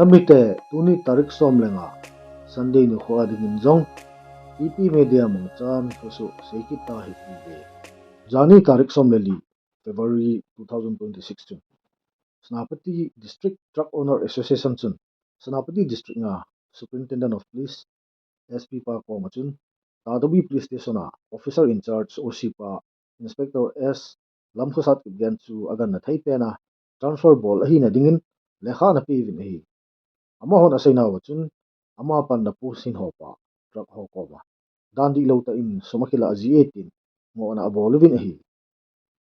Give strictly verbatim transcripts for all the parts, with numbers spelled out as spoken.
Mite, tuni tarik som le nga, Sunday nikho a dingin jong, T P Media mangchan thusoh seikit ta hite. Jani tarik som le li, February two thousand twenty-six chun, Senapati District Truck Owner Association chun, Senapati District a Superintendent of Police, S P pa koma chun, Tadabi Police Station a Officer in Charge, O C pa, Inspector S Lamkhosat Kipgen chu aganna thei pen a transfer bol ahina dingin lekha ana peuvin ahi. Amahon aseinauva chun, ama panna post hin ho pa, truck ho koma, dan dihlou tah in sum akilah jie tin, ngohna abol uvin ahi.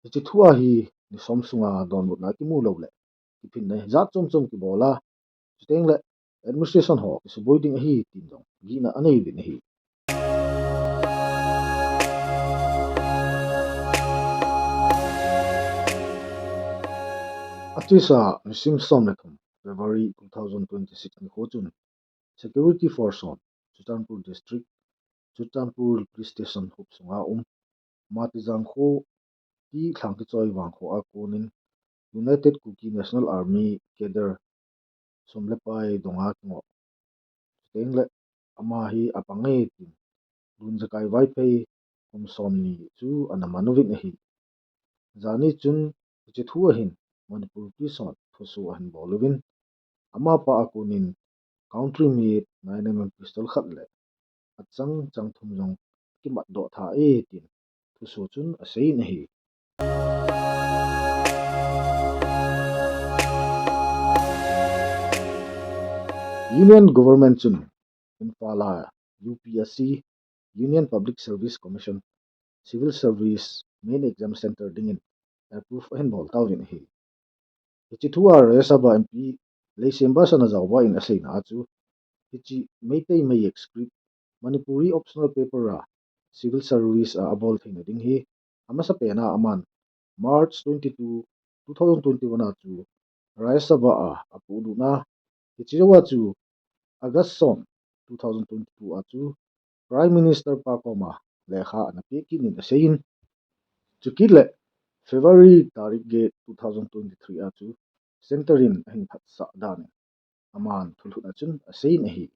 Hiche thu a hi, ni som sunga donbutna kimu lou le, kiphinna jat chom chom kibol a, chuteng le administration ho kisuboi ding ahi tin jong gihna anei uvin ahi. Achesa nisim som le thum, February two thousand twenty-six nikho chun, Security Force hon Churachandpur District, Churachandpur Police Station huop sunga um, Matijang kho ti Lhangkichoi vangkho a konin United Kuki National Army cadre sum le pai donga kingoh, chuteng le ama hi apang e tin, Lunjakai Vaiphei, kum somni chu ana man uvin ahi. Jani chun hiche thu a hin Manipur Police hon thusoh ahin bol uvin, amapa a konin country made nine M M pistol khat le achang chang thum jong kimat doh tha e tin thusoh chun aseiyin ahi. Union Government chun Imphal a U P S C, Union Public Service Commission, Civil Service Main Exam Center dingin approve ahin bol tauvin ahi. Hiche thu a Rajya Sabha M P Leishemba Sanajaoba in aseina a chu, hiche Meitei Mayek script, Manipuri optional paper a Civil Service a abol theina ding hi, amasapen a aman March twenty-two, two thousand twenty-one a chu Rajya Sabha a apohlut a, hiche jou a chu August som, two thousand twenty-two a chu Prime Minister pa koma lekha ana peh kit in aseiyin, chukit le February tarik get, two thousand twenty-three a chu Center in ahin phatsah dan in aman thulhutna chun aseiyin ahi.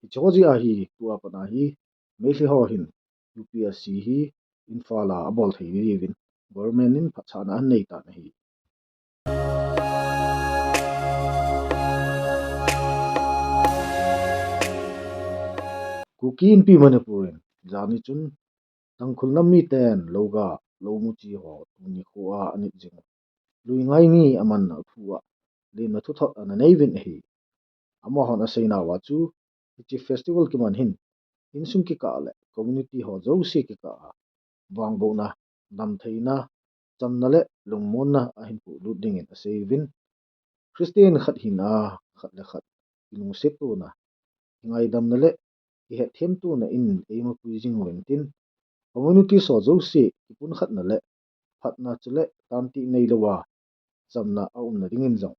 Hiche ho jeh a hi tua pat a hi Meitei ho hin U P S C hi Imphal a abol thei diuvin government in phatsahna anei tan ahi. Kuki Inpi Manipur in jani chun Tangkhul nam miten louga, lou muchi ho tuni nikho a anit jing u, Luingai ni amanna thu a lemna thuthot ana nei uvin ahi. Amahon aseinauva chu, hiche festival kiman hin insung kikah le community ho jouse kikah a vangbohna, damtheina, chamna le lungmonna ahin polut dingin asei uvin, Christian khat hina, khat le khat kilungset tona, kingaidamna le kihetthem tona in eimapui jing uvin tin, community ho jouse kiphunkhatna le phatna chule tantih neilouva chamna aumna dingin jong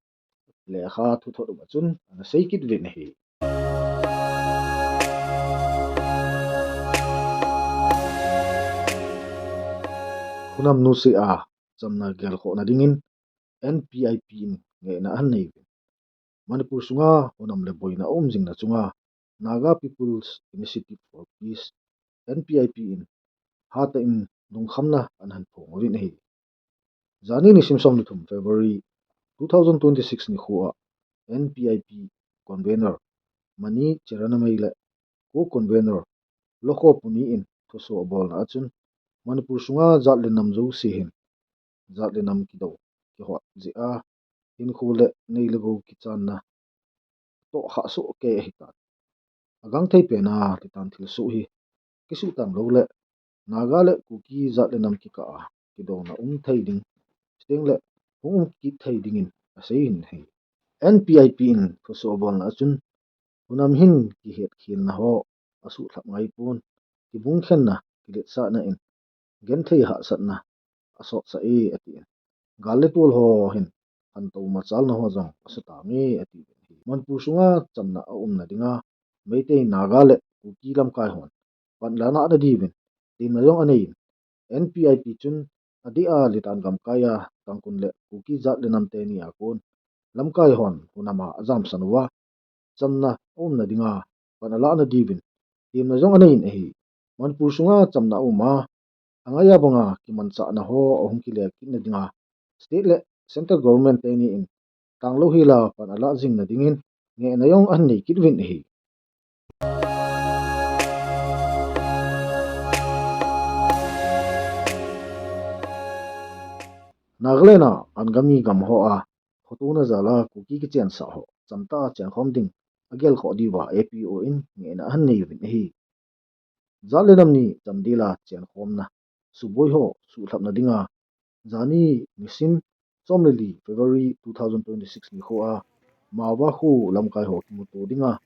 lekha thuthot uva chun ana seikit uvin ahi. Hunam nuse a chamna gelkhohna dingin N P I P in ngehna ahin nei uvin, Manipur sunga hunam le boina aum jingna chunga Naga People's Initiative for Peace, N P I P in hatah in lungkhamna ana hin phong uvin ahi. Jani nisim som le thum February two thousand twenty-six nikho a N P I P convener Mani Chiranamei le co-convener Lokho Puni in thusoh abolna a chun, Manipur sunga jat le nam jouse hin jat le nam kidou kihot jeh a hinkho le nei le gou kichanna toh khah soh kei ahitan, agangthei pen a titan thilsoh hi kisuhtang lou le Naga le Kuki jat le nam kikah a kidouna um thei ding, chuteng le hung um kit thei dingin aseiyin ahi. N P I P in thusoh abolna a chun, hunam hin kihetkhelna ho asuhlhap ngai pon, kibungkhenna, kiletsahna in genthei hahsatna asotsah e atin, gal le tol ho hin khantou machalna ho jong asutang e ati uvin ahi. Manipur sunga chamna aumna dinga Meitei, Naga le Kuki lamkai hon panla nahna diuvin temna jong aneiyin, N P I P chun adeh a Litan gamkai a Tangkhul le Kuki jat le nam teni a kon lamkai hon hunam a ajamsan uva, chamna aumna dinga pan alahna diuvin temna jong aneiyin ahi. Manipur sunga chamna aum a, angaiya banga kimanchahna ho ahung kile kitna dinga state le central government teni in tanglou hela pan alah jingna dingin ngehna jong ahin nei kit uvin ahi. Nagaland a Angami gam hoa khotona jal a Kuki kichensah ho chamtah a chenkhom ding agelkhoh diuva A P O in ngehna ahin nei uvin ahi. Jat le nam ni chamdel a chenkhomna suboi ho suhlhapna dinga jani nisim som le li February two thousand twenty-six nikhoa Mawakhu lamkai ho kimuto dinga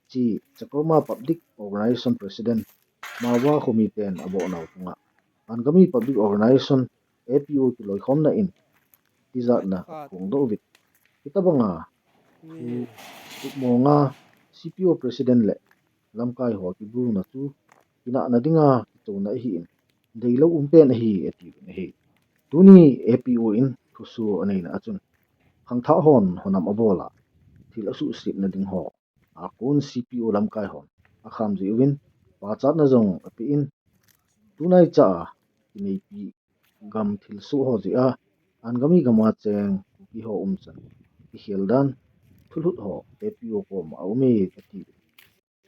hiche Chakroma Public Organization President Mawa khomiten abohnau chunga Angami Public Organization A P O kiloikhomna in tijatna aphongdoh uvin, hitabanga Pu Thupmonga C P O President le lamkai ho kiburna chu kinahna dinga kichouna ahin, deilou umpen ahi atiuvin ahi. Tuni A P O in thusoh aneina a chun khangthah hon honam abol a thil asuhsetna ding ho akon C P O lamkai hon akham jiuvin, pachatna jong apein, tunaicha a kineipi gam thilsoh ho jeh a Angami gam a cheng Kuki ho umchan kikhel dan thulhut ho A P O koma aume ati.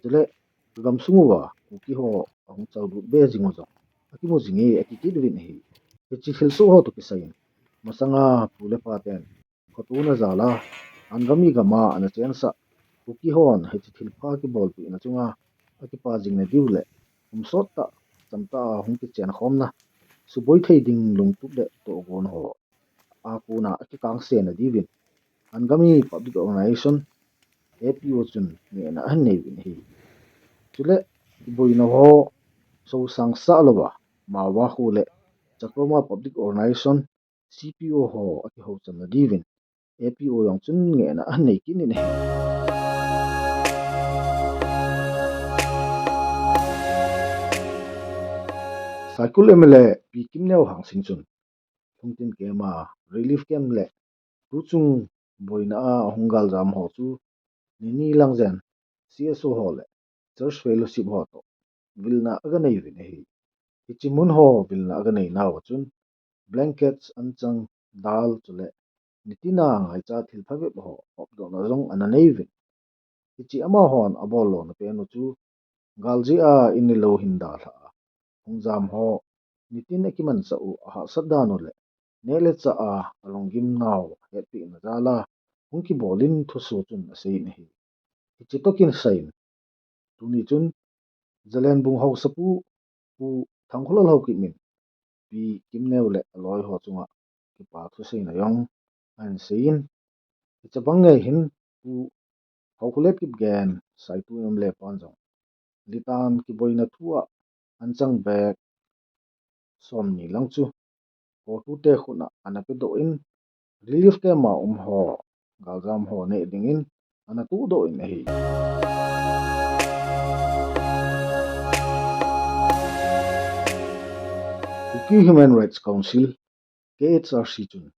Chule gam sung uva Kuki ho ahung chaolut be jing u jong akimu jinge ati kit uvin ahi. Hiche thilsoh ho toh kisai in masanga pu le paten khotona jal a Angami gam a ana chensah Kuki hon hiche thilpha kibolpehna chunga akipa jingna diu le umsot tah chamtah a hung kichenkhomna suboi thei ding lungtup le tohgon ho akona akikangsetna diuvin Angami Public Organization A P O chun ngehna ahin nei uvin ahi. Chule kiboina ho sosangsah louva Mawakhu le Chakroma Public Organization C P O ho akihouchanna diuvin A P O jong chun ngehna ahin nei kit in ahi. Saikul M L A Pi Kimneo Hangsing chun lungthim camp a relief camp le tuchung boina a hung galjam ho chu nini lang jen C S O ho le Church Fellowship ho toh vilna aganei uvin ahi. Hiche mun ho vilna aganei nauva chun blankets, anchang, dal chule nitina ngaicha thil phabep ho hopdohna jong ana nei uvin. Hiche amahon abol lona pen u chu gal jeh a in le lou hin dalha a hung jam ho nitin akimanchah u ahahsat dan u le neh le chah a alunggim nau hetpehna jal a hung kibol in thusoh chun aseiyin ahi. Hiche toh kisai in tuni chun Zalenbung haosapu Pu Thangkholal Haokip in Pi Kimneo le aloi ho chunga kipa thuseina jong ahin seiyin, hiche bang ngei hin Pu Haokholet Kipgen Saikul M L A pan jong litan kiboina thu a anchang bag somni lang chu CoTU te khut a ana pedoh in relief camp a um ho galjam ho neh dingin ana tohdoh in ahi. Kuki Human Rights Council, K H R C chun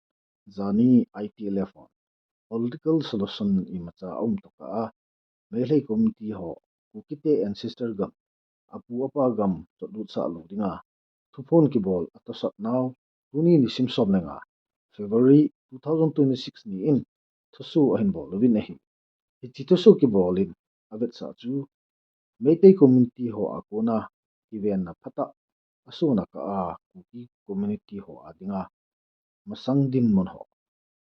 jani I T L F hon political solution imacha aum tokah a Meitei community ho Kukite ancestor gam, apu apa gam chotlut sah lou dinga thuphon kibol atosat nau tuni nisim som le nga February two thousand twenty-six ni in thusoh ahin bol uvin ahi. Hiche thusoh kibol in avetsah chu Meitei community ho a kona kivenna phatah asona kah a Kuki community ho a dinga masang dinmun ho,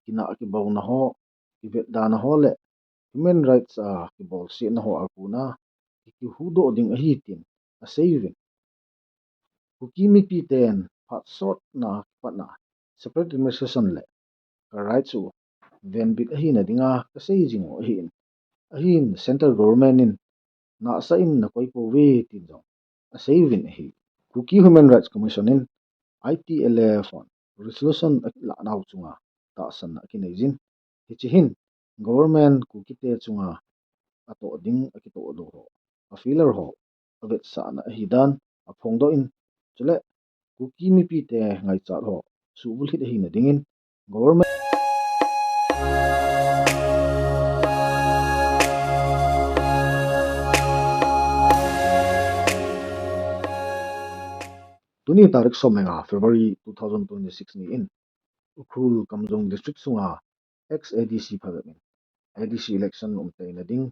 kinah kibaona ho, kivetdana ho le human rights a kibolsetna ho a kona kikihuhdoh ding ahi tin asei uvin. Kuki mipiten phat sotna kipatna separate administration le ka rights u venbit ahina dinga kasei jing u ahin. Ahin central government in nahsah in nakoi pouve tin jong asei uvin ahi. Kuki Human Rights Commission in I T L F hon resolution akilah nau chunga tahsanna akinei jin. Hiche hin government Kukite chunga atoh ding akitoh lou ho, a failure ho avetsahna ahi dan aphongdoh in, chule Kuki mipite ngaichat ho suhbulhit ahina dingin government Tuni tarik som le nga February two thousand twenty-six ni in, Ukhrul Kamjong District sunga ex A D C phabep in A D C election umteina ding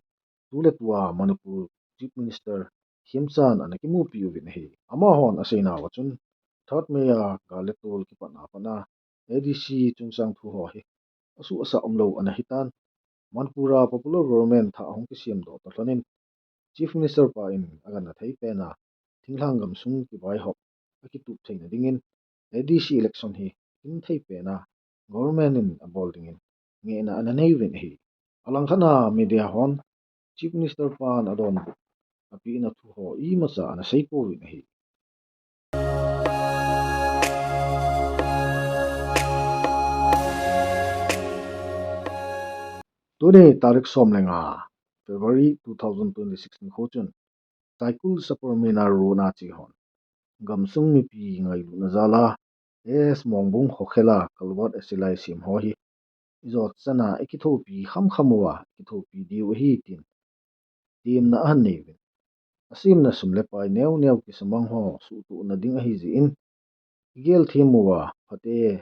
tuletua Manipur Chief Minister Khemchand ana kimupi uvin ahi. Amahon aseina uva chun third May a gal le tol kipatna a pat a A D C chungchang thu ho hi asuh asah umlou ana hitan, Manipur a popular government thah ahung kisemdoh toh lhonin Chief Minister pa in agangthei pena thinglhang gamsung kivaihop akitup theina dingin A D C election hi kinthei pena government in abol dingin ngehna ana nei uvin ahi. Alangkhat a media hon Chief Minister pan adonbut apehna thu ho imacha ana seipouvin ahi. Tuni tarik som le nga February two thousand twenty-six nikho chun Saikul Saper Meena Road a che hon gamsung mipi ngailutna jal a S Mongbung Khokhel a culvert asilai sem ho hi ijot chan a ikithopi khamkham uva ikithopi diu ahi tin temna ahin nei uvin, asemna sum le pai neo neo kisamang ho suhtohna ding ahi jeh in igel them uva phaten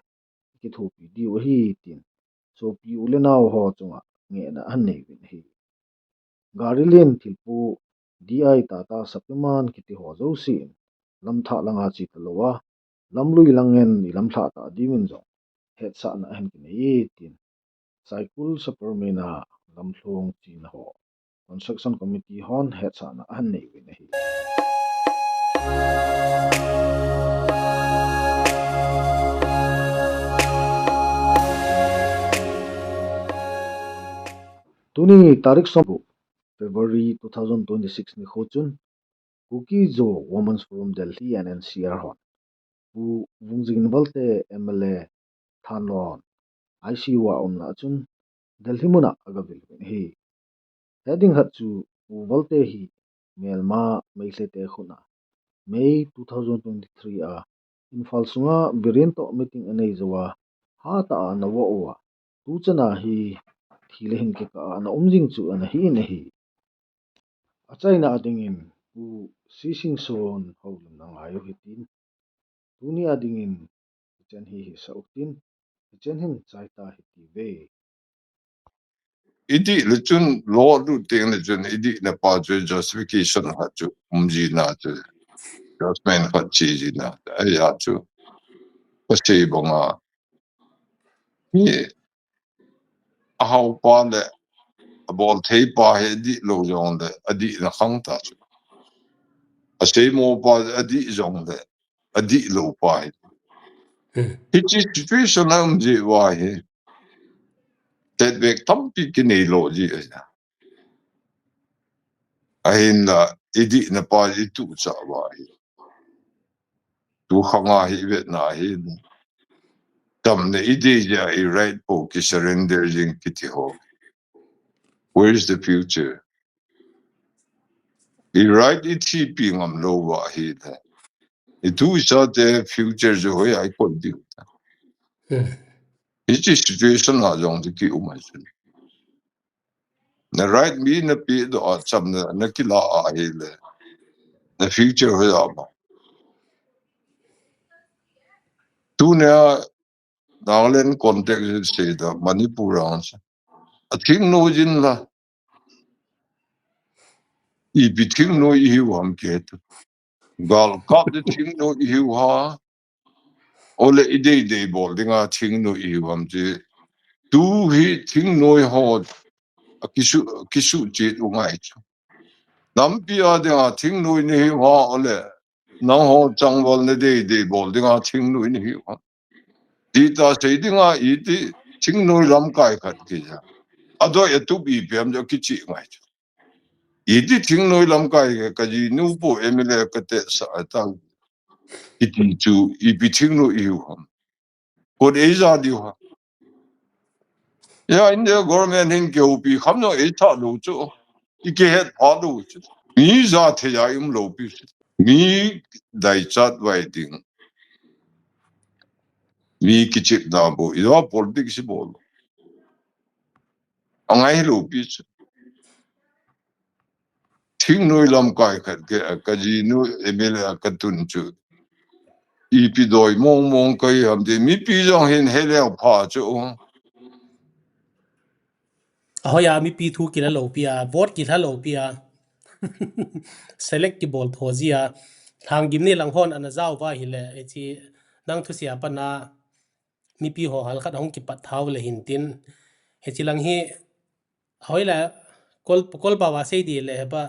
ikithopi diu ahi tin sopi u le nao ho chunga ngehna ahin nei uvin ahi. Gari lien thilpo D I Tata Shaktiman kiti ho jouse in lamthah langa che talou a, lamlui lang in ilamthah ta diuvin jong hetsahna ahin kinei e tin Saikul Saper Meena lamlhong chena ho Construction Committee hon hetsahna ahin nei uvin ahi. Tuni tarik som February two thousand twenty-six nikho chun Kuki-Zo Women's Forum Delhi and N C R hon Pu Vungjing Valte M L A thanlon I C U a umna a chun Delhi muna agavil uvin ahi. Hetding khat chu Pu Valte hi melma Meitei te khut a May two thousand twenty-three a Imphal sunga Biren toh meeting anei jou a hatah a ana voh uva tuchan a hi thi le hin kikah a ana um jing chu ana hi in ahi. Achaina a dingin Pu C. Singson houlimna ngai u hitin, tuni a dingin hichan hi hisah utin, hichan hin chaita hitiuve. Idih le chun lo lut teng le chun idihna pa chu justification khat chu um jina chu, judgment khat che jina ahi a chu. Pasei banga hi ahaopa le abolthei pa hi adih lou jongle adihna khang ta chu. Aseimo pa adih jongle adih lou pa hi. Hmm. Hiche situation a um jeh uva hi setback tampi kinei lou jeh ahi. Ahinla idihna pa ituhchah uva hi. Tu khang a hi ivetna hi. Tamna idei jeh a i right po kisurrender jing kiti ho. Where is the future? I right ithipi ngam lou uva ahile, itu ichate future chu hoiya ikoi diu ta. Hmm. Hiche situation a jong chu kium ahi chu. Na right mi napehdoh a chamna nakila ahile, na future hoiya ma. Tunia Nagaland context in seida Manipur a, athing noi jin la. Ipi thingnoi ihiu ham kihet u. Galkap le thingnoi ihiu ham. Ole idei dei bol dinga thingnoi ihiu ham ti. Tu hi thingnoi ho akisu, kisu chet u ngai chu. Nampi a dinga thingnoi nahiu ham ole nangho changval nadei dei bol dinga thingnoi nahiu ham. Ti ta sei dinga iti thingnoi lamkai khat kija. Adoi atup ipi ham jo kichih ngai chu. Iti thingnoi lamkai kajinu po M L A kate sa atang. Iti chu ipi thingnoi ihiu ham. Kot eija diu ham. Ya India government hin kihoupi kham jong eitha lou chu. Ikihet pha lou chu. Mi jathei a um lou pi chu. Mi daichat vai ding. Mi kichepna bou. Ija politics bol. Angai lou pi chu. Thingnoi lamkai khat ke, kajinu M L A katun chu. Ipi doi mong mong kahi ham ti, mipi jong hin heleu pha chu. Ahoiya mipi thu kila lou pi a, vote kila lou pi a. Select kibol tho ji a. Lhanggim ni lang hon ana jao va hile, hichi nang thusia pana mipi ho hal khat hung kipat thau le hin tin. Hichi lang hi, ahoila kol, kol ba va sei di le heba.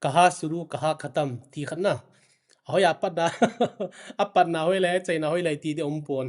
Kaha shuru, kaha khatam, ti khat na. Ahoiya patna, apatna hoilai, achaina hoilai ti di um pon.